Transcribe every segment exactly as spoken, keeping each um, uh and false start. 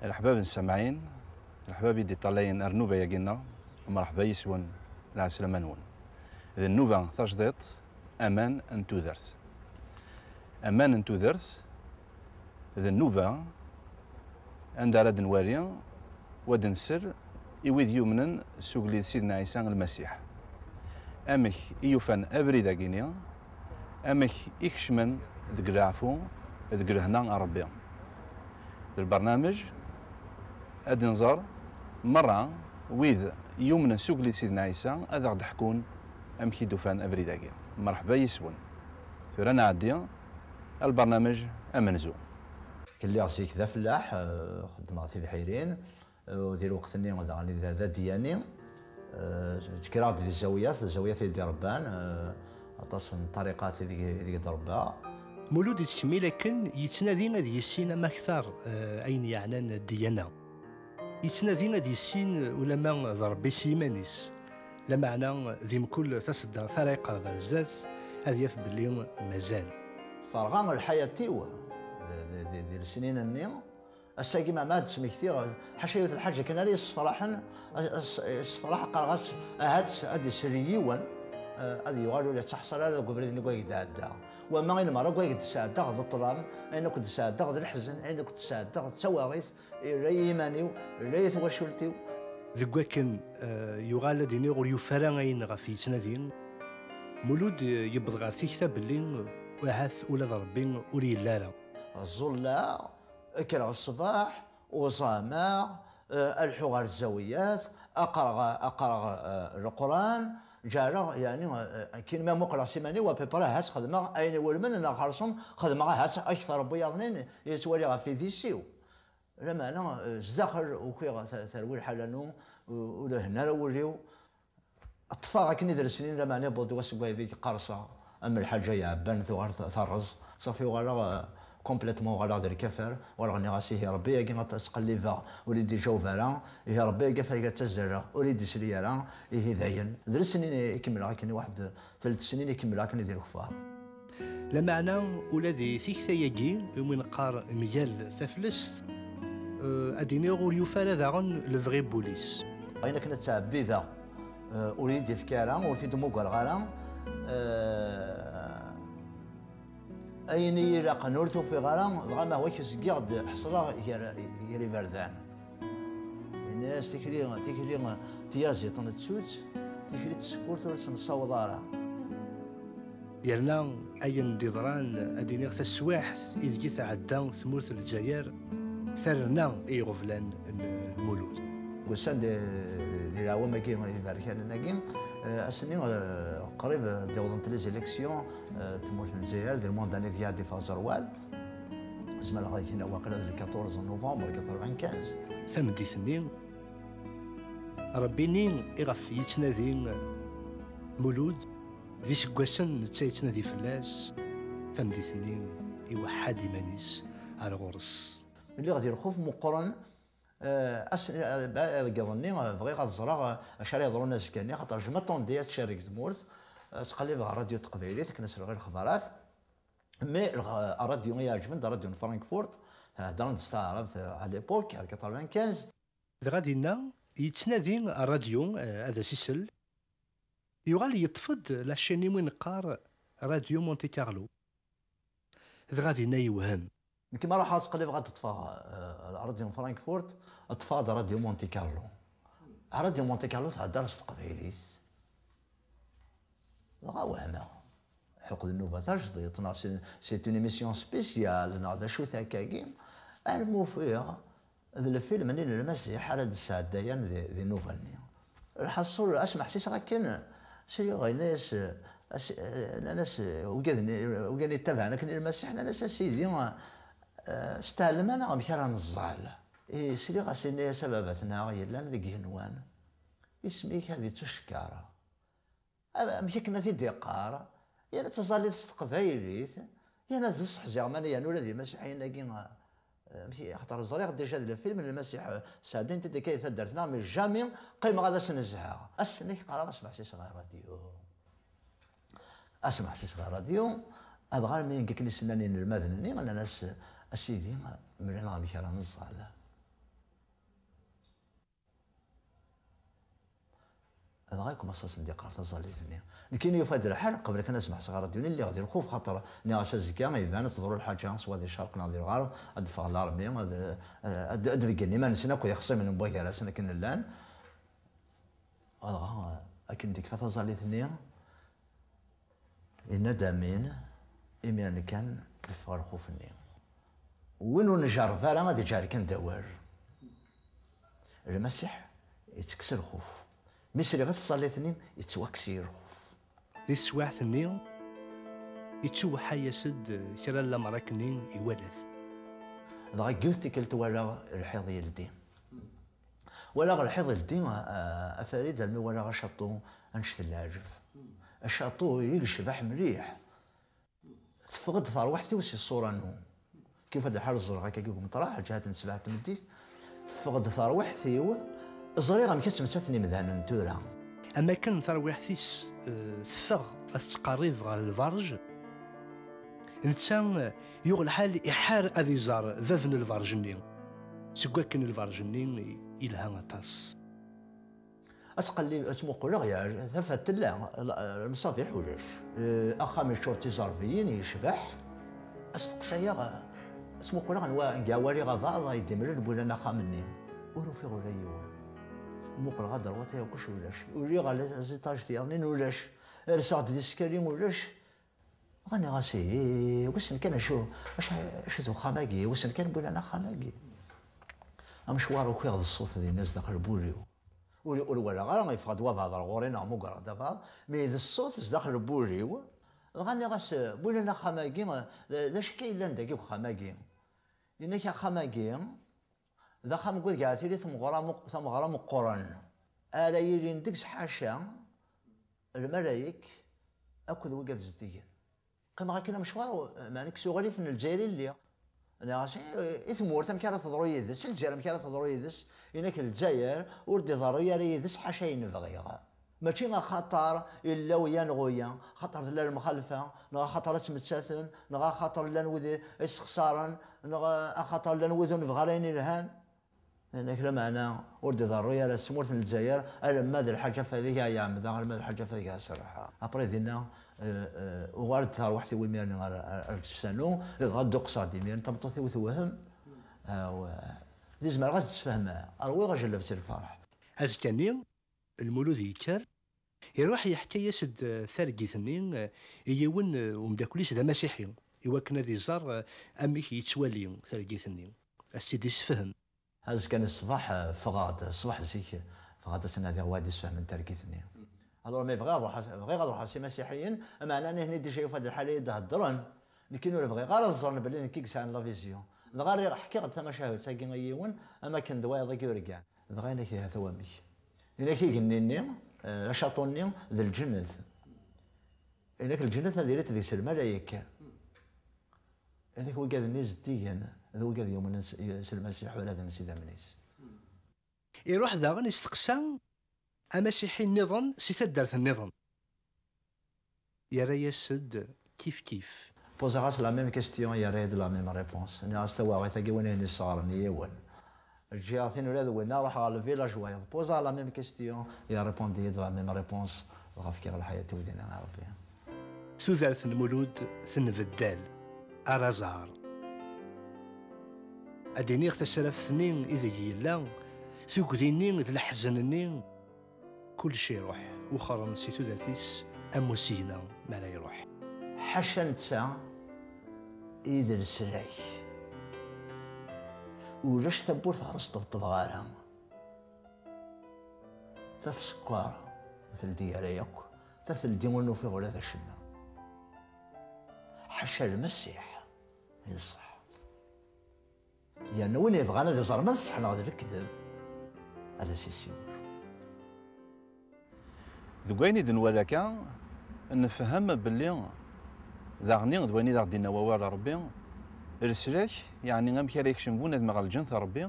Leḥbab n Samɛin, leḥbab i d-iṭalayen ar nnuba-yagi-nneɣ, mreḥba yis-wen, lɛeslama-nwen. D nnuba tajdiṭ, aman n tudert. Aman n tudert, d nnuba anda ara d-nwali, wa d-nsel i wid yumnen s ugellid Sidna Ɛisa Lmasiḥ. Amek i yufan abrid-agi-nni, amek i kecmen deg leɛfu, deg lehna n Ṛebbi. D lbernameǧ ad nẓer merra wid yumnen s ugellid Sidna Ɛisa ad aɣ-d-ḥkun amek i d-ufan abrid-agi. Mreḥba yis-wen. Tura nɛeddi ar lbernameǧ amenzu. Lliɣ zik d afellaḥ, eh, xeddmeɣ tibḥirin, eh, di lweqt-nni daɣen d, d adyani, eh, ttekreɣ-d di zzawiyat, zzawiyat i d-irebban, eh, aṭas n ṭṭariqat ideg, ideg d-rebbaɣ. Mulud yettkemmil akken yettnadi ad yissin amaktar, eh, ayen yeɛnan ddiyana. Yettnadi ad yissin ulama d Ṛebbi s yiman-is. Lameɛna di mkul taseddart ara yeqreb ar zdat, ad yaf belli mazal. Terɣa lḥayat-iw di, di, di, di lesnin-nni. Ass-agi meɛna ad d-smektiɣ, ḥaca yiwet lḥaǧa kan ara yessefraḥen, as-, as-, yessefraḥ, qqareɣ-as, ahat ad d-isel yiwen, eh, ad yuɣal ur yettaḥṣal ara deg ubrid-nni deg wayeg d-ɛeddaɣ. Wama ayen merra deg wayeg d-sɛeddaɣ d ṭṭlam, ayen akk d-sɛeddaɣ d leḥzen, ayen akk d-sɛeddaɣ d tawaɣit, irra-yi iman-iw, irra-yi twacult-iw. Deg wakken, eh, yuɣal ad iniɣ ur yufi ara ayen ɣef yettnadi, Mulud, eh, yewweḍ ɣer tikta belli, eh, ahat ula d Ṛebbi ur yelli ara. Ẓẓulleɣ, kkreɣ ṣṣbeḥ, uẓameɣ, eh, alḥuɣ ɣer zzawiyat, aqreɣ, aqreɣ, eh, Leqran, ǧareɣ, yeɛni, eh, akken ma muqleɣ s iman-iw, à peu près, ahat xedmeɣ ayen iwulmen neɣ xersum, xedmeɣ ahat akter n wiyaḍnin yettwali ɣef idis-iw. Lameɛna, eh, zdaxel ukiɣ ta-, terwi lḥala-nu, u-, ur ihenna ara wul-iw. Ṭṭfeɣ akken idles-nni, lameɛna yewweḍ-d wass n wayeḍ i qqerṣeɣ, am lḥaǧa iɛebban tuɣal t-, terreẓ. Ṣafi uɣaleɣ, eh, complètement uɣaleɣ d lkafar, uɣaleɣ nniɣ-as ihi Ṛebbi-agi ad ttqellibeɣ ur i d-iǧaweb ara, ihi Ṛebbi-agi afag ad ttazzaleɣ ur i d-isli ara, ihi dayen. D lesnin i kemmleɣ akken i waḥed, telt snin i kemmleɣ akken di lekfar. Lameɛna ula di tikta-agi, umi neqqar mgal taflest, eh, ad iniɣ ur yufi ara daɣen lebɣi n wul-is. Ayen akken ad ttɛebbideɣ, eh, ur iyi-d-ifki ara, ur t-id-mmugreɣ ara. Eh, ayen i yi-ilaqen ur t-ufiɣ ara, dɣa mahwa-k zgiɣ-d ḥeṣleɣ gar, gar iberdan. Yenna-yas tikli, tikli n tyaziḍt nettut, tikli n tsekkurt ur tt-nessaweḍ ara. Yerna ayen d-iḍran, ad iniɣ taswiɛt ideg i tɛedda tmurt n Lezzayer, terna i iɣeblan n Lmulud. Ussan di, di leɛwam-agi iberkanen-agi, eh, ass-nni, eh, qrib d-awḍent les élections, eh, tmurt n Lezzayer, di lmunda-nni deg ad iffeɣ zerwal. Zemreɣ ad gneɣ waqila d le quatorze novembre quatre-vingt-quinze. Tameddit-nni, Ṛebbi-nni iɣef yettnadi Mulud, d iseggasen netta yettnadi fell-as, tameddit-nni iweḥḥa-d iman-is ar ɣur-s. Lliɣ di lxuf meqqren, eh, ass, eh, deg iḍ-nni, eh, bɣiɣ ad ẓreɣ, eh, acu ara yeḍrun azekka-nni, axaṭer je m'attendais ad tcerreg tmurt, eh, ttqellibeɣ ɣer ṛadyu n teqbaylit akken ad sleɣ i lexbarat. Mais, eh, ṛṛadyu i iɛeǧben d ṛṛadyu n Frankfurt, eh, heddren-d s taɛrabt, eh, à l'époque, ar quatre-vingt-quinze. Dɣa dinna, yettnadi ṛṛadyu, eh, ad as-isel. Yuɣal yeṭṭef-d la chaîne iwumi neqqar Radio Monte Carlo. Dɣa dinna yewhem. Nekk ma ruḥeɣ ad ttqellibeɣ ad ṭṭfeɣ, eh, ṛṛadyu n Frankfurt, ṭṭfeɣ-d Radio Monte Carlo. Radio Monte Carlo thedder s teqbaylit. Dɣa wehmeɣ. Ḥuq d nnuba tajdiṭ, neɣ c'est, c'est une émission spéciale, neɣ d acu-t akkagi, armi ufiɣ d lfilm-nni n Lmasiḥ ara d-sɛeddayen di, di nnuba-nni. Lḥaṣul, asmeḥsis akken, sliɣ, yenna-yas, as-, nnan-as, ugaden, ugaden yettabaɛen akken i Lmasiḥ, nnan-as, "A Sidi, eh, steɛlem-aneɣ amek ara neẓẓal." I sliɣ-as, yenna-yas, "A baba-tneɣ yellan deg igenwan, isem-ik ad ittucekkar." Am-, amek akken ad t-id-iqqar, yerna d taẓallit s teqbaylit, yerna d ṣṣeḥ ziɣ mani, yerna ula d imasiḥiyen-agi, eh, amek i, axaṭer ẓriɣ déjà d lfilm n Lmasiḥ, eh, sɛeddin-t-id akka di taddart-nneɣ, mais jamais qqimeɣ ad as-nezheɣ. Ass-nni qqareɣ asmeḥsis ɣer ṛṛadyu. Asmeḥsis ɣer ṛṛadyu, adɣar mi nekk akken i s-nnan inelmaden-nni, nnan-as, "A Sidi, mel-aneɣ amek ara neẓẓal." Dɣa yekkmas-asen-d iqqar taẓallit-nni. Nekkini yufa-d lḥal, qbel kan ad smeḥseɣ i ṛṛadyu-nni, lliɣ di lxuf, xaṭer nniɣ-as azekka iban ad teḍru lḥaǧa, swa di ccerq neɣ di lɣerb, ad d-teffeɣ larmi, ad, ad, ad d-beggen iman-nsen akk d ixṣimen n wagar-asen akken llan. Dɣa, akken d-yekfa taẓallit-nni, yenna-d amin, imiren kan yeffeɣ lxuf-nni. Win ur njerreb ara ad iǧer kan d awal. Lmasiḥ ittekkes lxuf. Mi sliɣ i tẓallit-nni, yettwakkes-iyi lxuf. Di teswiɛt-nni, ittuweḥḥa-yas-d kra n lamer akkenni iwala-t. Dɣa deg yiwet tikkelt walaɣ lḥiḍ yeldi. Walaɣ lḥiḍ yeldi, a, a Farid, almi walaɣ acaṭu annect n leɛǧeb. Acaṭu i yecbeḥ mliḥ. Teffeɣ-d terwiḥt-iw si ṣṣura-nu. Kif ad lḥal ẓẓleɣ akkagi deg umeṭraḥ, lǧihat n ssebɛa n tmeddit, teffeɣ-d terwiḥt-iw, ẓriɣ amek i ttmettaten imdanen tura. Am akken terwiḥt-is, eh, teffeɣ ad tettqerrib ɣer lberj, netta, eh, yuɣ lḥal iḥar ad iẓer bab n lberj-nni. Seg wakken lberj-nni yelha aṭas. Ad tqellib, ad tmuquleɣ, ya, tafat tella, l-, lemṣabiḥ ulac. Eh, axxam yeččur d tiẓerbiyin, yecbeḥ. Asteqsayeɣ, ad tmuquleɣ anwa n gawari ɣabaḍ ay d-imren n wulan axxam-nni. Ur ufiɣ ula yiwen. Muqleɣ ad ṛwaṭ, ya kuc ulac. Uriɣ ɣer les étages tiyaḍnin, ulac. Rseɣ-d di skali, ulac. Dɣa nniɣ-as, ihi, wissen kan acu, acu, acu d uxxam-agi, wissen kan n wulan axxam-agi. Amecwar ukiɣ d ṣṣut dinna zdaxel n wul-iw. Ur, ur walaɣ ara, yeffeɣ-d wabɛaḍ ar ɣur-i neɣ mmugreɣ-d abɛaḍ, mi d ṣṣut zdaxel n wul-iw. Dɣa nniɣ-as, n wulan axxam-agi, d, d acu akka yellan dagi deg uxxam-agi? Yenna-k axxam-agi, d axxam n wid gar tili tmeɣra muq-, tameɣra meqqren, ara yilin deg-s ḥaca lmalayek akked wigad zeddigen. Qqimeɣ akken amecwar, meɛna kkes uɣilif n Lezzayer i lliɣ. Nniɣ-as, i, i tmurt amek ara teḍru yid-s, i Lezzayer amek ara teḍru yid-s, inak Lezzayer ur d-iḍerru ara yid-s ḥaca ayen bɣiɣ. Mačči axaṭer illa uya neɣ uya, axaṭer tella lemxalfa, neɣ axaṭer ad ttmettaten, neɣ axaṭer llan wid i, i sexṣaren, neɣ axaṭer llan wid ur nebɣi ara ayen ilhan. Inak lameɛna ur d-iḍerru ara s tmurt n Lezzayer, alamma d lḥaǧa fadeg ay ɛemmdeɣ, alamma d lḥaǧa fadeg ay serrḥeɣ. Après dinna, eh, eh, uɣal-d tarwiḥt-iw imir-nni ar, ar, ar Ǧessanu, dɣa dduqseɣ-d imir-nni, tameṭṭut-iw tewhem. Ah, w-, di zemreɣ ad s-d-sfehmeɣ, rwiɣ ajelleb si lferḥ. Azekka-nni, Lmulud yekker, iruḥ yeḥka-yas-d, eh, targit-nni, eh, i yiwen, eh, umeddakel-is d amasiḥi, i wakken ad iẓer, eh, amek yettwali targit-nni, ad s-tt-id-issefhem. Azekka n ṣṣbeḥ, eh, ffɣeɣ-d, ṣṣbeḥ zik, ffɣeɣ-d ad s-nadiɣ wayeḍ issefhmen targit-nni. Alors, mais bɣiɣ ad ruḥeɣ, bɣiɣ ad ruḥeɣ s imasiḥiyen, meɛna nihni déjà yufa-d lḥal ad iyi-d-heddren, nekkini ur bɣiɣ ara ad ẓren belli nekk i yesɛan la vision. Dɣa rriɣ, ḥkiɣ-d tamacahut-agi i yiwen, am akken d wayeḍ-agi urgan. Dɣa inak, ihi hata wamek. Inak igenni-nni, eh, acaṭu-nni, d lǧennet. Inak lǧennet ad ilit deg-s lmalayek. Inak wigad-nni zeddigen, d wigad yumnen s, s Lmasiḥ, uladen s idammen-is. Iruḥ daɣen isteqsa amasiḥi nniḍen si taddart nniḍen. Yerra-yas-d kif kif. Pozaɣ-as la même question, yerra-yi-d la même réponse. Nniɣ-as tawaɣit-agi win ayen isɣaren yiwen. Ǧǧiɣ tin ula d winna, ruḥeɣ ɣer lvillage wayeḍ. Pozaɣ la même question, yerripondi-yi-d la même réponse. Dɣa fkiɣ lḥayat-iw dinna i Rebbi. Tudert n Mulud tenbeddal, ar aẓar. Ad d-iniɣ tasraft-nni ideg yella, tugdi-nni d leḥzen-nni, kullec iruḥ, wexren si tudert-is am usigna mi ara iruḥ. Ḥaca netta i d leslak. Ulac tawwurt ɣer-s ṭebṭbeɣ ara. Ta tsekker, ur teldi ara yakk, ta teldi ur nufiɣ ula d acemma. Ḥaca Lmasiḥ i d ṣṣeḥ. Yerna win yebɣan ad iẓer ma d ṣṣeḥ neɣ d lekdeb, ad as-issiwel. Deg wayen i d-nwala akka, nefhem belli daɣen d wayen i d aɣ-d-inna wawal n Ṛebbi, leslak, yeɛni amek ara yekcem bunadem ɣer lǧennet n Ṛebbi,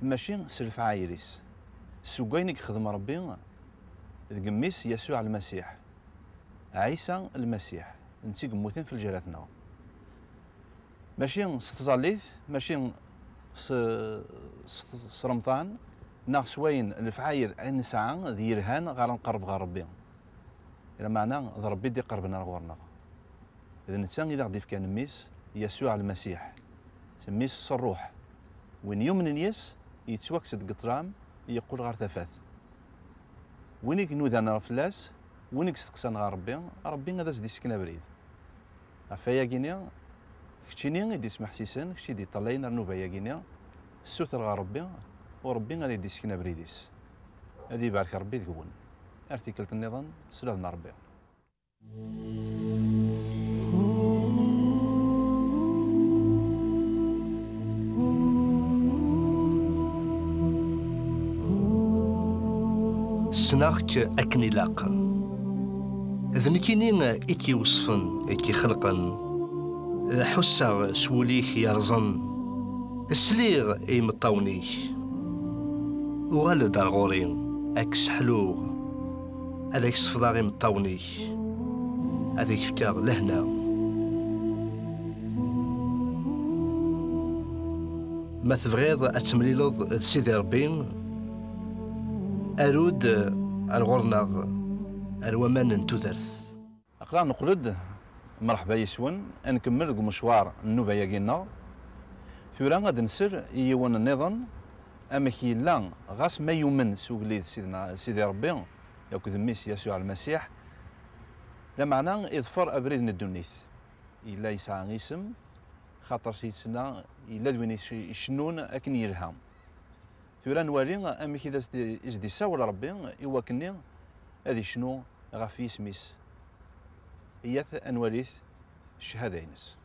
mačči s lefɛayel-is, seg wayen i yexdem Ṛebbi deg Mmi-s Yasuɛ Lmasiḥ, Ɛisa Lmasiḥ, netta i yemmuten f lǧirat-nneɣ. Mačči s tẓallit, mačči s, s, s remḍan, neɣ s wayen lefɛayel ay nesɛa d yelhan ɣer ad nqerreb ɣer Ṛebbi. Lameɛna d Ṛebbi i d-iqerrben ar ɣur-neɣ. D netta i d aɣ-d-ifkan mmi-s, Yasuɛ Lmasiḥ. Semmi-s s Ṛṛuḥ. Win yumnen yes, yettwakkes-d deg ṭṭlam, yeqqel ɣer tafat. Win i inudan fell-as, win i yesteqsan ɣer Ṛebbi, Ṛebbi ad as-d-issken abrid. Ɣef wayagi-nni, keččini i d-ismeḥsisen, kečč i d-iṭṭalayen ar nnuba-yagi-nni, ssuter ɣer Ṛebbi, u Ṛebbi ad d-issken abrid-is. Ad ibarek Ṛebbi deg-wen. Ar tikkelt nniḍen, s lehna n Ṛebbi. Ssneɣ-k akken ilaq. D nekkini i k-iweṣfen, i k-ixelqen. Ḥusseɣ s wul-ik yerẓen. Sliɣ i imeṭṭawen-ik. Uɣal-d ar ɣur-i, ad k-sseḥluɣ. Ad ak-sefḍeɣ imeṭṭawen-ik. Ad ak-fkeɣ lehna. Ma tebɣiḍ ad temlileḍ d Sidi Ṛebbi, aru-d ar ɣur-neɣ, ar waman n tudert. Aql-aɣ neqqel-d, mreḥba yes-wen, ad nkemmel deg umecwar n nnuba-agi-nneɣ. Tura ad nsel i yiwen nniḍen, amek yella, ɣas ma yumen s ugellid Sidna, Sidi Ṛebbi akked mmi-s Yasuɛ Lmasiḥ, lameɛna iḍfer abrid n ddunit. Yella yesɛa isem, xaṭer s yettna yella d win ic-, icennun akken yelha. Tura ad nwali amek i d as-d-, i s-d-issawel Ṛebbi i wakken ad icnu ɣef yisem-is. Iyyat ad nwalit ccahada-ines.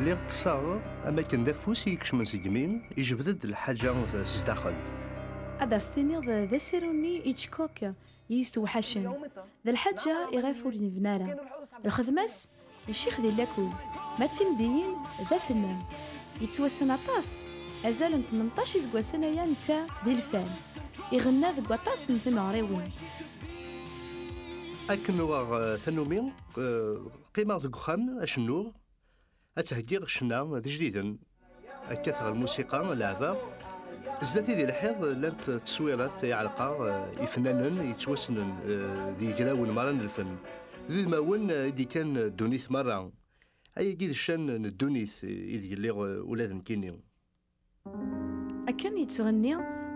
Lliɣ ṭṭseɣ am akken d afus i ikecmen seg imi, ijbed-d lḥaǧa s zdaxel. Ad as-tiniḍ d asiru-nni Hitchcock i yi-stewḥacen. D lḥaǧa iɣef ur yebni ara. Lxedma-s d ccix di lakul, ma d timeddiyin d afennan. Yettwassen aṭas, azal n tmenṭac iseggasen aya netta d ilfan. Iɣenna deg waṭas n tmeɣriwin. Akken uɣeɣ, eh, tannumi, eh, qqimeɣ deg uxxam, acennuɣ, ad theggiɣ ccna d ijdiden. Kkateɣ lmusiqa, leɛbeɣ. Zdat-i di lḥiḍ llant tteswirat i ɛelqeɣ, eh, ifennanen yettwassnen, eh, d yigrawen merra n lfen. D udmawen, eh, i d-ikkan ddunit merra. Ayagi d ccan n ddunit, eh, ideg lliɣ, eh, ula d nekkini. Akken yettɣenni,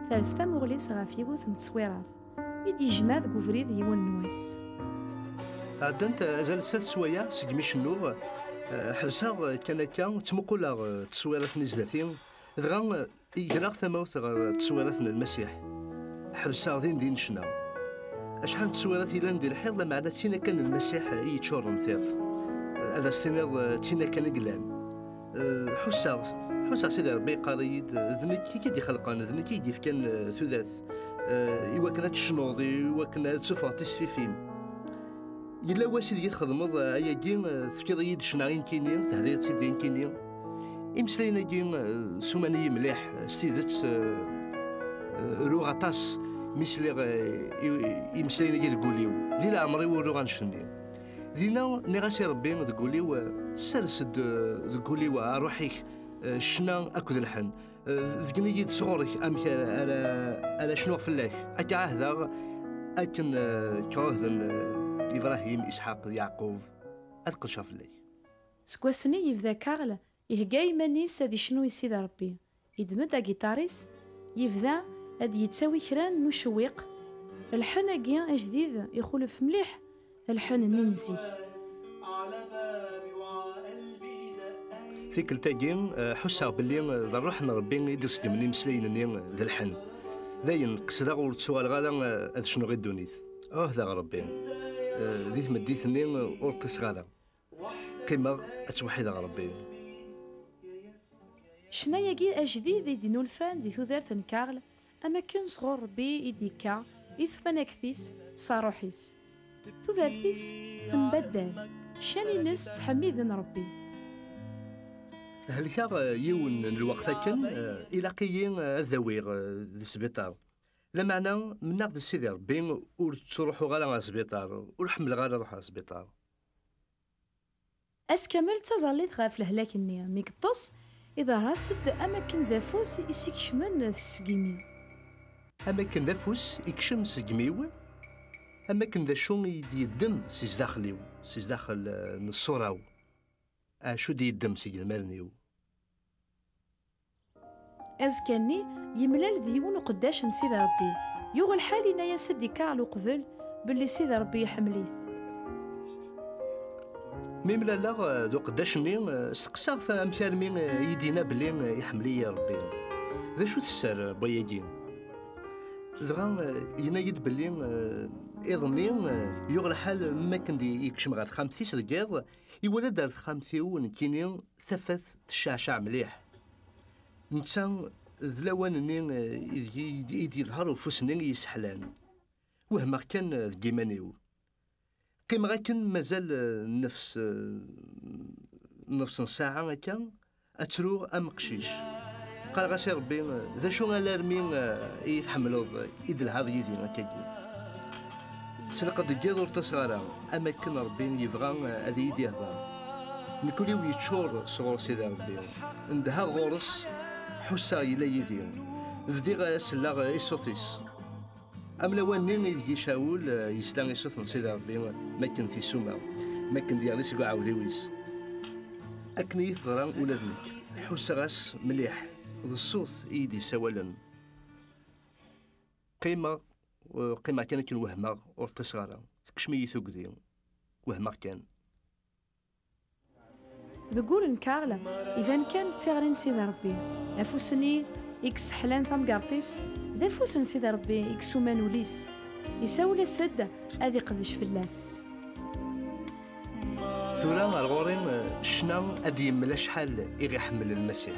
ters tamuɣli-s ɣef yiwet n tteswirat i d-yejmeɛ deg ubrid yiwen n wass. Ɛeddant azal n snat sswayeɛ segmi cennuɣ, eh, ḥebseɣ, eh, kan akka, ttmuquleɣ, eh, tteswirat-nni zdat-i, dɣa, eh, greɣ tamawt ɣer tteswirat n Lmasiḥ. Ḥebseɣ din din ccna. Acḥal n tteswirat yellan di lḥiḍ, lameɛna d tin akan n Lmasiḥ i yeččuren tiṭ. Ad as-tiniḍ, eh, d tin akan i yellan. Eh, ḥusseɣ, ḥusseɣ Sidi Ṛebbi yeqqar-iyi-d, eh, d nekk i k-id-ixelqen, d nekk i k-d-yefkan, eh, tudert, eh, i wakken ad tecnuḍ, i wakken ad tsuffɣeḍ tisfifin. Yella wass ideg i txedmeḍ, eh, ayagi, eh, tefkiḍ-iyi-d ccna i nekkini, tehdiḍ-tt-id i nekkini. Imeslayen-agi, eh, suman-iyi mliḥ, eh, s tidet, eh, eh, ruɣ aṭas mi sliɣ, eh, i, i imeslayen-agi deg wul-iw. Di leɛmer-iw ur ruɣ annect-nni. Dinna, nniɣ-as i Ṛebbi deg wul-iw, eh, sers-d, eh, deg wul-iw, eh, ṛṛuḥ-ik, eh, ccna akked lḥen. Eh, bgen-iyi-d sɣur-k amek ara, ara, ara cnuɣ fell-ak. Ad k-ɛahdeɣ akken, eh, k-ɛuhden, eh, Ibṛahim, Isḥaq d Yeɛqub. Ad qedceɣ fell-ak. Seg wass-nni yebda Karl ihegga iman-is ad icnu i Sidi Ṛebbi. Yeddem-d agiṭar-is, yebda ad d-yettawi kra n ucewwiq. Lḥen-agi ajdid ixulef mliḥ lḥen-nni n zik. Tikkelt-agi, eh, ḥusseɣ belli, eh, d ṛṛuḥ n Ṛebbi i d-iṣeggmen imeslayen-nni d lḥen. Dayen, qesdeɣ ur ttuɣaleɣ ara, eh, ad cnuɣ i ddunit. Ɛuhdeɣ Ṛebbi. Eh, di tmeddit-nni, eh, ur ṭṭiseɣ ara. Qqimeɣ ad ttweḥḥideɣ Ṛebbi. Ccna-agi ajdid i d-innulfan di tudert n Karl, am akken sɣur Ṛebbi i d-yekka i tmanegt-is s ṛṛuḥ-is. Tudert-is tembaddal, ccan-ines ttḥemmiden Ṛebbi. Helkeɣ, eh, yiwen n lweqt akken, eh, ilaq-iyi, eh, ad dawiɣ, eh, di sbiṭar. Lameɛna, mennaɣ-d i Sidi Ṛebbi, ur ttruḥuɣ ara ɣer sbiṭar, ur ḥemmleɣ ara ad ruḥeɣ ɣer sbiṭar. Ass kamel d taẓallit ɣef lehlak-nni, mi yeṭṭes, iḍher-as-d am akken d afus i s-ikecmen seg imi. Am akken d afus ikcem seg imi-w, am akken d acu i d-yeddem si zdaxel-iw, si zdaxel, eh, n ṣṣura-w, acu d-yeddem seg idmaren-iw. Azekka-nni, yemlal d yiwen uqeddac n Sidi Ṛebbi. Yuɣ lḥal, yenna-yas-d i Karl uqbel belli Sidi Ṛebbi iḥemmel-it. Mi mlaleɣ, eh, d uqeddac-nni, eh, steqsaɣ-t amek armi, eh, i yi-d-yenna belli, eh, iḥemmel-iyi Ṛebbi. D acu-t sser, eh, n wayagi? Dɣa, eh, yenna-yi-d belli, eh, iḍ-nni, eh, yuɣ lḥal, mi akken d-yekcem ɣer texxamt-is deg yiḍ, iwala-d ar texxamt-iw nekkini tafat tecceɛceɛ mliḥ. Netta d lawan-nni, eh, ideg i d-, i d-yeḍher ufus-nni i yesseḥlan. Wehmeɣ kan, eh, deg yiman-iw. Qqimeɣ akken mazal, eh, nnefs, eh, nnefs n ssaɛa akka, ad ttruɣ am uqcic. Qqareɣ-as i Ṛebbi, eh, d acu alarmi, eh, i yi-tḥemmleḍ, eh, i d-telhaḍ yid-i akkagi? S lqedd deg yiḍ ur ṭṭiseɣ ara, am akken Ṛebbi yebɣa, eh, ad iyi-d-ihder. Nekk ul-iw yeččur sɣur Sidi Ṛebbi. Ndehheɣ ɣur-s, ḥusseɣ yella yid-i. Bdiɣ selleɣ i ṣṣut-is. Am lawan-nni ideg i Cawul, eh, yesla i ṣṣut n Sidi Ṛebbi, makken t-issuma, makken d-yeɣli seg uɛawdiw-is. Akken i yi-teḍra ula d nekk, ḥusseɣ-as mliḥ, d ṣṣut i yi-d-yessawalen. Qqimeɣ, eh, qqimeɣ kan akken wehmeɣ, ur ṭṭiseɣ ara. Tekcem-iyi tugdi. Wehmeɣ kan. Deg wul n Karl, iban kan d tiɣri n Sidi Ṛebbi. Afus-nni i yesseḥlan tamgerṭ-is, d afus n Sidi Ṛebbi i yessuman ul-is. Isawel-as-d ad iqdec fell-as. Tura ar ɣur-i, ccna ad d-yemmel acḥal i ɣ-iḥemmel Lmasiḥ.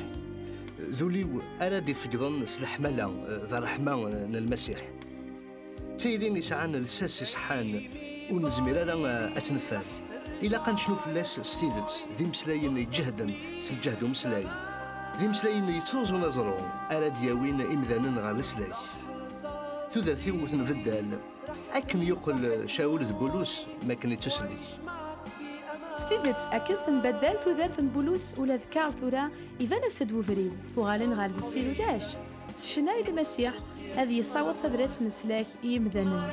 D ul-iw ara d-ifegḍen s leḥmala d ṛṛeḥma n Lmasiḥ. D tayri yesɛan lsas iṣeḥḥan, ur nezmir ara ad tt-neffer. Ilaq ad necnu fell-as s tidet, d imeslayen iǧehden s lǧehd umeslay. D imeslayen yettruẓun aẓru ara d-yawin imdanen ɣer leslak. Tudert-iw tenbeddal, akken yuqel Cawul d Bulus makken ittusellek. S tidet, akken tenbaddal tudert n Bulus, ula d Karl tura iban-as-d webrid, uɣalen ɣer deffir ulac. S ccna i Lmasiḥ ad yessaweḍ tabrat n leslak i yimdanen.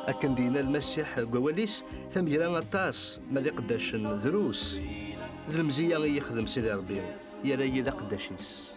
Akken d-yenna Lmasiḥ deg wawal-is, tamegra aṭas, ma d iqeddacen drus, d lemzeyya i yexdem Sidi Ṛebbi, yerra-yi d aqeddac-is.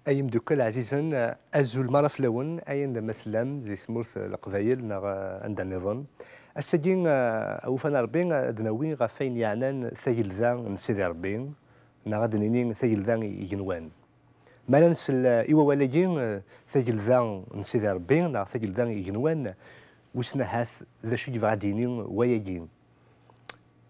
Ay imdukkal ɛzizen, azul mara fell-awen, ayen d ama tellam di tmurt n Leqbayel neɣ, eh, anda nniḍen. Ass-agi, eh, awufan Ṛebbi, ad d-nawi ɣef wayen yeɛnan tagelda n Sidi Ṛebbi, neɣ ad d-nini tagelda igenwan. Mi ara nsel, eh, i wawal-agi, eh, tagelda n Sidi Ṛebbi neɣ tagelda igenwan, wissen ahat d acu i yebɣa ad d-yini wayagi.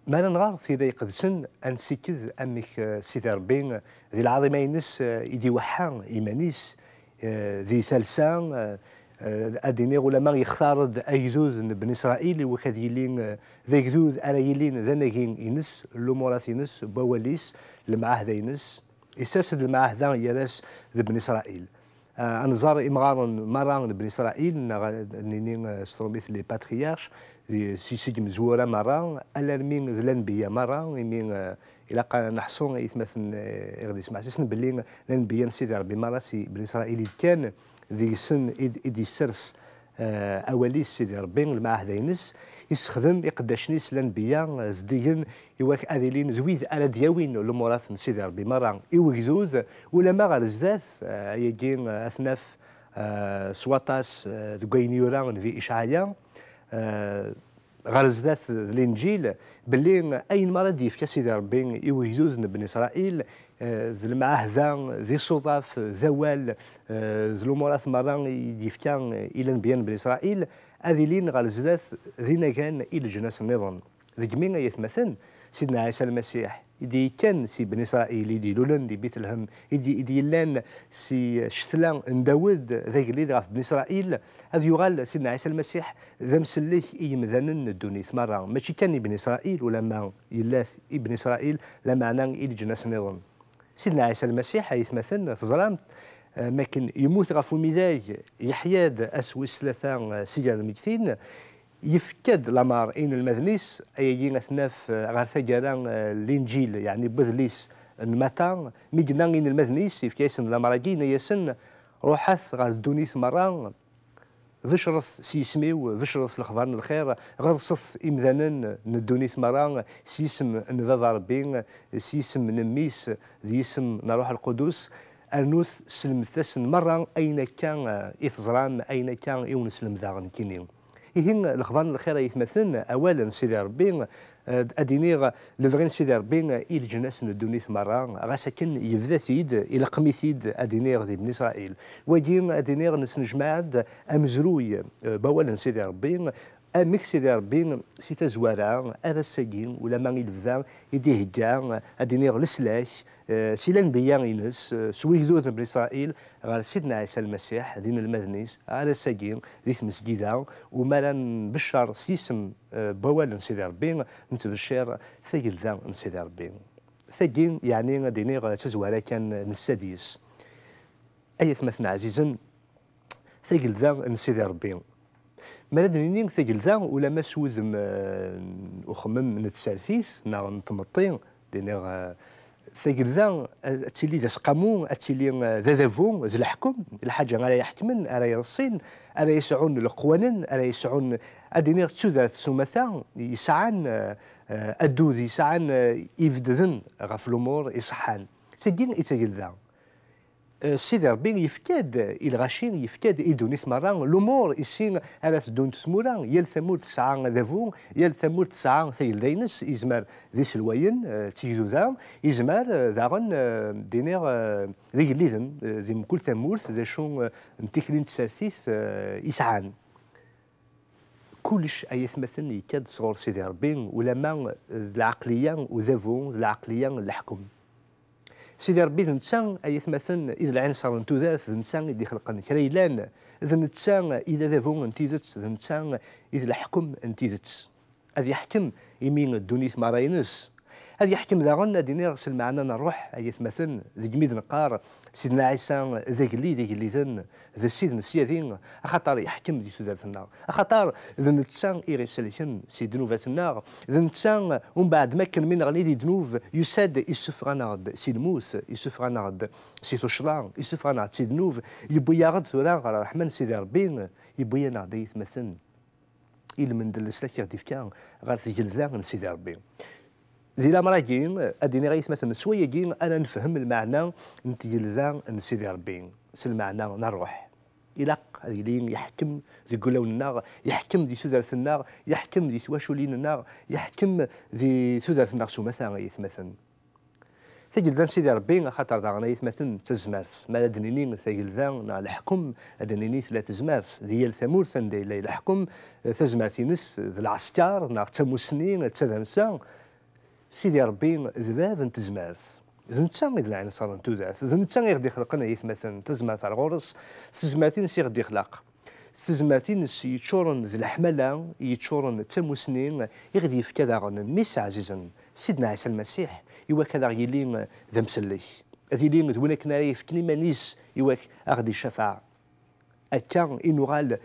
Mi ara nɣer Tira Iqedsen, ad nsikked amek, eh, Sidi Ṛebbi, eh, di lɛaḍima-ines, eh, i d-iweḥḥa iman-is, eh, di talsa, eh, eh, ad d-iniɣ ulamma yextar-d agdud n Bni Isṛayil i wak ad yili, eh, d agdud ara yilin d anagi-ines, lumurat-ines, n wawal-is, lemɛahda-ines, isers-d lemɛahda gar-as d Bni Isṛayil. Ah, ad nẓer imɣaren merra n Bni Isṛayil, neɣ ad nini, ah, s tṛumit les patriarches, di, si, seg imezwura merra, alarmi d lanbeyya merra, imi, ah, ilaq ad neḥṣu aytmaten, eh, i ɣ-d-ismeɛsisen belli lanbeyya n Sidi Ṛebbi merra si Bni Isṛayil i d-kkan, deg-sen i d-, i d-issers, eh, awal-is Sidi Ṛebbi, lemɛahda-ines, issexdem iqeddacen-is lanbeyya, eh, zeddigen, i wak ad ilin d wid ara d-yawin lumurat n Sidi Ṛebbi merra i wegdud, ulamma ɣer zdat, eh, ayagi, eh, ad t-naf, eh, s waṭas, eh, deg wayen yura Nnbi Icɛaya, eh, ɣer zdat d Linǧil, belli ayen merra d-yefka Sidi Ṛebbi i wegdud n Bni Isṛayil, eh, d lemɛahda, d isuḍaf, d awal, eh, d lumurat merra i d-yefka i lanbeyya n Bni Isṛayil, ad ilin ɣer zdat d inagan i leǧnas nniḍen. Degmi ay atmaten, Sidna Ɛisa Lmasiḥ i d-yekkan si Bni Isṛayil, i d-ilulen di Bitleham, i d-, i d-yellan si ccetla n Dawed, d agellid ɣef Bni Isṛayil, ad yuɣal Sidna Ɛisa Lmasiḥ d amsellek i yimdanen n ddunit merra, mačči kan i Bni Isṛayil, ulamma yella i Bni Isṛayil, lameɛna i leǧnas nniḍen. Sidna Ɛisa Lmasiḥ, ay atmaten, teẓram, eh, makken yemmut ɣef umidag, yeḥya-d ass wis tlata, eh, si gar lmeggtin, yefka-d lamer i inelmaden-is, ayagi ad t-naf, eh, ɣer taggara, eh, n Linǧil, yeɛni n wedlis n Mata, mi yenna i inelmaden-is, yefka-yasen lamer-agi, yenna-yasen, ruḥet ɣer ddunit merra, becret s yisem-iw, becret s lexbar n lxir, ɣeḍset imdanen n ddunit merra, s yisem n Baba Ṛebbi, s yisem n Mmi-s, d yisem n Ṛṛuḥ Lqudus, rnut slemdet-asen merra ayen akka, eh, i teẓram, ayen akka i wen-slemdeɣ nekkini. Ihi, lexbar n lxir, ay atmaten, awal n Sidi Ṛebbi, eh, ad d-iniɣ, lebɣi n Sidi Ṛebbi i leǧnas n ddunit merra, ɣas akken yebda-t-id, ileqqem-it-id, ad d-iniɣ, di Bni Isṛayil. Wagi, ad d-iniɣ, nesnejmaɛ-d amezruy, eh, n wawal n Sidi Ṛebbi, amek Sidi Ṛebbi, si tazwara ar ass-agi, ulamma i lebda, i d-ihegga, ad d-iniɣ, leslak, eh, si lanbeyya-ines, eh, s wigduden n Bni Isṛayil, ɣer Sidna Ɛisa Lmasiḥ, d inelmaden-is, ar ass-agi, di tmesgida, u mi ara nbeccer s yisem, eh, n wawal n Sidi Ṛebbi, nettbeccir tagelda n Sidi Ṛebbi. Tagi, yeɛni, ad d-iniɣ, d tazwara kan n ssadis. Ay atmaten ɛzizen, tagelda n Sidi Ṛebbi. Mi ara d-nini tagelda, ulamma s wudem, eh, n uxemmem n tsertit neɣ n tmetti, d-iniɣ, eh, tagelda, eh, ad tili d aseqqamu, ad tili, eh, d adabu, d leḥkem, lḥaǧa ara iḥekmen, ara ireṣṣin, ara yesɛun leqwanen, ara yesɛun, ad d-iniɣ, d tudert s umata, yesɛan, eh, eh, addud, yesɛan, eh, ibedden ɣef lumuṛ iṣeḥḥan. Tagi i d tagelda. Eh, Sidi Ṛebbi yefka-d i lɣaci, yefka-d i ddunit merra lumuṛ i si ara teddunt tmura. Yal tamurt tesɛa adabu, yal tamurt tesɛa tagelda-ines, izmer d iselwayen, eh, d tigduda, izmer, eh, daɣen, eh, d-iniɣ, eh, d igelliden, eh, di mkul tamurt, d acu, eh, n tikli n tsertit, eh, i sɛan. Kullec, ay atmaten, yekka-d sɣur Sidi Ṛebbi, ulamma d lɛeqliya n udabu, d lɛeqliya n leḥkem. Sidi Ṛebbi d netta, ay atmaten, i d lɛinṣer n tudert, d netta i d-ixelqen kra yellan, d netta i d adabu n tidet, d netta i d leḥkem n tidet. Ad yeḥkem imi ddunit merra-ines. Ad yeḥkem daɣen, ad iniɣ, s lmeɛna n ṛṛuḥ, ay atmaten, deg mi d-neqqar Sidna Ɛisa d agellid igelliden, d Ssid n syadi, axaṭer yeḥkem di tudert-nneɣ. Axaṭer d netta i ɣ-iselken si ddnubat-nneɣ, d netta, umbeɛd, makken mi neɣli di ddnub, yusa-d, issufeɣ-aneɣ-d si lmut, issufeɣ-aneɣ-d si tuccḍa, issufeɣ-aneɣ-d si ddnub, yewwi-yaɣ-d tura ɣer ṛṛeḥma n Sidi Ṛebbi, yewwi-yaneɣ-d, ay atmaten, i lmend n leslak i ɣ-d-ifka ɣer tgelda n Sidi Ṛebbi. Di lamer-agi, ad d-iniɣ, ay atmaten, s wayagi ara nefhem lmeɛna n tgelda n Sidi Ṛebbi, s lmeɛna n ṛṛuḥ. Ilaq ad yili yeḥkem deg wulawen-nneɣ, yeḥkem di tudert-nneɣ, yeḥkem di twaculin-nneɣ, yeḥkem di tudert-nneɣ s umata, ay atmaten. Tagelda n Sidi Ṛebbi, axaṭer daɣen, ay atmaten, d tazmert. Mi ara d-nini tagelda neɣ leḥkem, ad d-nini tella tezmert. Di yal tamurt anda yella leḥkem, tazmert-ines d lɛesker neɣ d tamussni, d tadamsa. Sidi Ṛebbi d bab n tezmert. D netta i d lɛinṣer n tudert. D netta i ɣ-d-ixelqen, ay atmaten, tazmert ar ɣur-s, s tezmert-ines i ɣ-d-ixlaq. S tezmert-ines yeččuren d leḥmala, yeččuren d tamussni, i ɣ-d-yefka daɣen Mmi-s ɛzizen, Sidna Ɛisa Lmasiḥ, i wak ad aɣ-yili d amsellek. Ad yili d win akken ara yefken iman-is i wak a ɣ-d-icafeɛ. Akka i nuɣal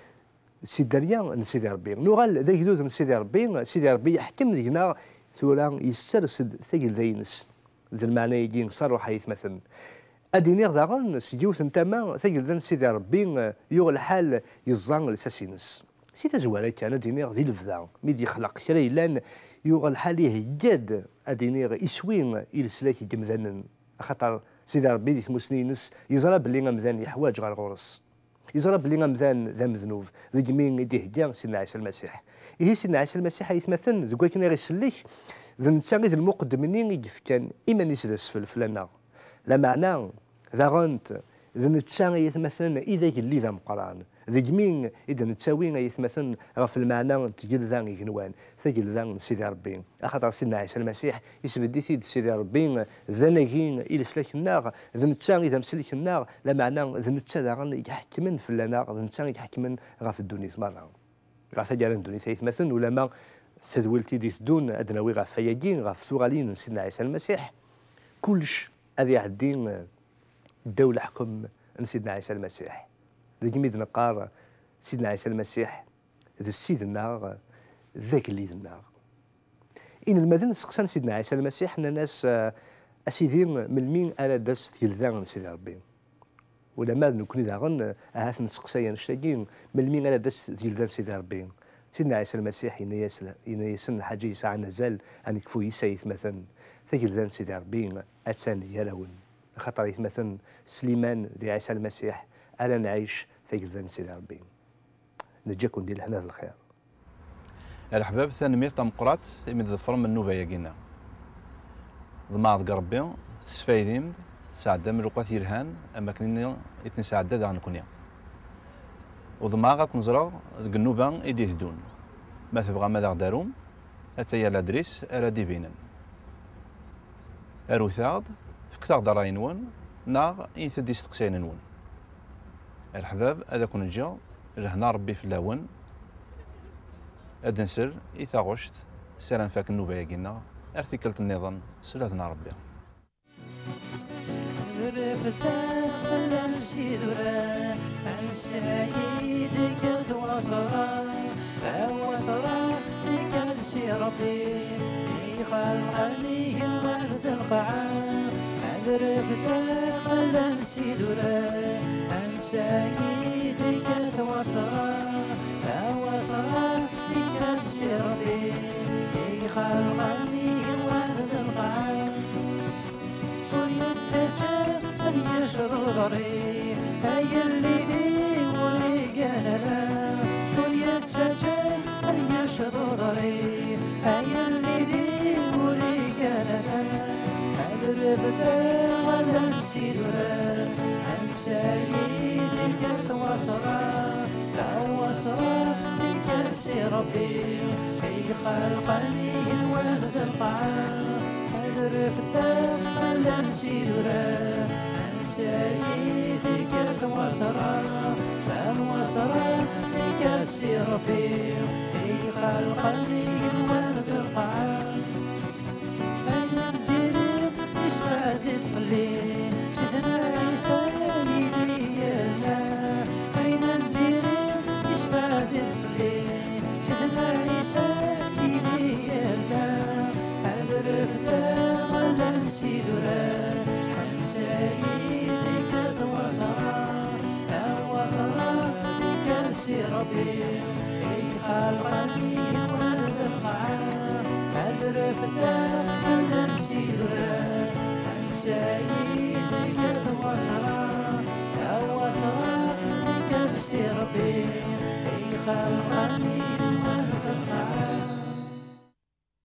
si dderya n Sidi Ṛebbi. Nuɣal d agdud n Sidi Ṛebbi, Sidi Ṛebbi yeḥkem deg-neɣ, tura yessers-d tagelda-ines. D lmeɛna-agi s ṛṛuḥ, ay atmaten. Ad d-iniɣ daɣen, seg yiwet n tama, tagelda n Sidi Ṛebbi, eh, yuɣ lḥal yeẓẓa lsas-ines. Si tazwara kan, ad d-iniɣ di lebda, mi d-yexleq kra yellan, yuɣ lḥal ihegga-d, ad d-iniɣ, iswi i leslak n yemdanen. Axaṭer Sidi Ṛebbi di tmussni-ines yeẓra belli amdan yeḥwaǧ ɣer ɣur-s. Yeẓra belli amdan d amednub, deg mi i d-ihegga Sidna Ɛisa Lmasiḥ. Ihi Sidna Ɛisa Lmasiḥ, ay atmaten, deg wakken i ɣ-isellek, d netta i d lmuqeddem-nni i yefkan iman-is d asfel fell-aneɣ. Lameɛna, daɣen, d netta, ay atmaten, i d agellid ameqqran. Degmi i d-nettawi ay atmaten ɣef lmeɛna n tgelda igenwan, tagelda n Sidi Ṛebbi. Axaṭer Sidna Ɛisa Lmasiḥ isbedd-it-id Sidi Ṛebbi d anagi i leslak-nneɣ, d netta i d amsellek-nneɣ, lameɛna d netta daɣen i iḥekmen fell-aneɣ, d netta i iḥekmen ɣef ddunit merra. Ɣer taggara n ddunit ay atmaten, ulama tadwilt i d-iteddun ad d-nawi ɣef wayagi, ɣef tuɣalin n Sidna Ɛisa Lmasiḥ, kullec ad iɛeddi ddaw leḥkem n Sidna Ɛisa Lmasiḥ. Degmi d-neqqar Sidna Ɛisa Lmasiḥ d Ssid-nneɣ, d agellid-nneɣ. Inelmaden seqsan Sidna Ɛisa Lmasiḥ, nnan-as, "A Sidi, melmi ara d-tas tgelda n Sidi Ṛebbi?" Ulamma d nekkni daɣen, ahat nesteqsay annect-agi, "Melmi ara d-tas tgelda n Sidi Ṛebbi?" Sidna Ɛisa Lmasiḥ yenna-yas, yenna-yasen lḥaǧa yesɛan azal ad nekfu yis-s ay atmaten, tagelda n Sidi Ṛebbi attan gar-awen. Axaṭer ay atmaten, s liman di Ɛisa Lmasiḥ ara nɛic tagelda n Sidi Ṛebbi. Neǧǧa-ken di lehna d lxir. A leḥbab, tanemmirt tameqqrant imi d-tḍefrem nnuba-yagi-nni. Ḍemɛeɣ deg Ṛebbi tesfaydim-d, tesɛeddam lewqat yelhan am wakken-nni i t-nesɛedda daɣ nekkni. U ḍemɛeɣ ad ken-ẓreɣ deg nnuba i d-iteddun. Ma tebɣam ad aɣ-d-tarum, ataya ladris ara d-ibinen. Arut-aɣ-d, fket-aɣ-d ṛṛay-nwen, neɣ init-d isteqsiyen-nwen. A leḥbab, ad akun-ǧǧeɣ lehna Ṛebbi fell-awen. Ad nsel i taɣect s ara nfak nnuba-yagi-nneɣ, ar tikkelt nniḍen s lehna Ṛebbi. Rfed aman s idurar, ansa i d-tekkat waṣra, a waṣra, ikker si Ṛebbi, ixelqen igenwan d lqaɛa. Ad rfed aman s idurar, ansa i d-tekkat waṣra, a waṣra, ikker si Ṛebbi, ixelqen igenwan d lqaɛa. Ur yettaǧǧa ad yecḍ uḍri, ay yelli-d-iw ur igan ara. Ur yettaǧǧa ad yecḍ uḍri, ay yelli-d-iw ur igan ara. Ad rfdeɣ aman s idurar, ansa i d-tekkat waṣra, a waṣra, ikker si Ṛebbi, ixelqen igenwan d lqaɛa. Ad rfdeɣ aman s idurar, ansa i d-tekkat waṣra, a waṣra, ikker si Ṛebbi, ixelqen igenwan d lqaɛa. Ayen n diri yesbeɛd-it fell-i, Sidna Ɛisa yid-i yella. Ayen n diri yesbeɛd-it fell-i, Sidna Ɛisa yid-i yella. Ad rfdeɣ aman s idurar, ansa i d-tekkat waṣra, a waṣra, ikker si Ṛebbi, ixelqen igenwan d lqaɛa. Ad rfdeɣ aman s idurar, ansa i d-tekkat waṣra, a waṣra, ikker si Ṛebbi, ixelqen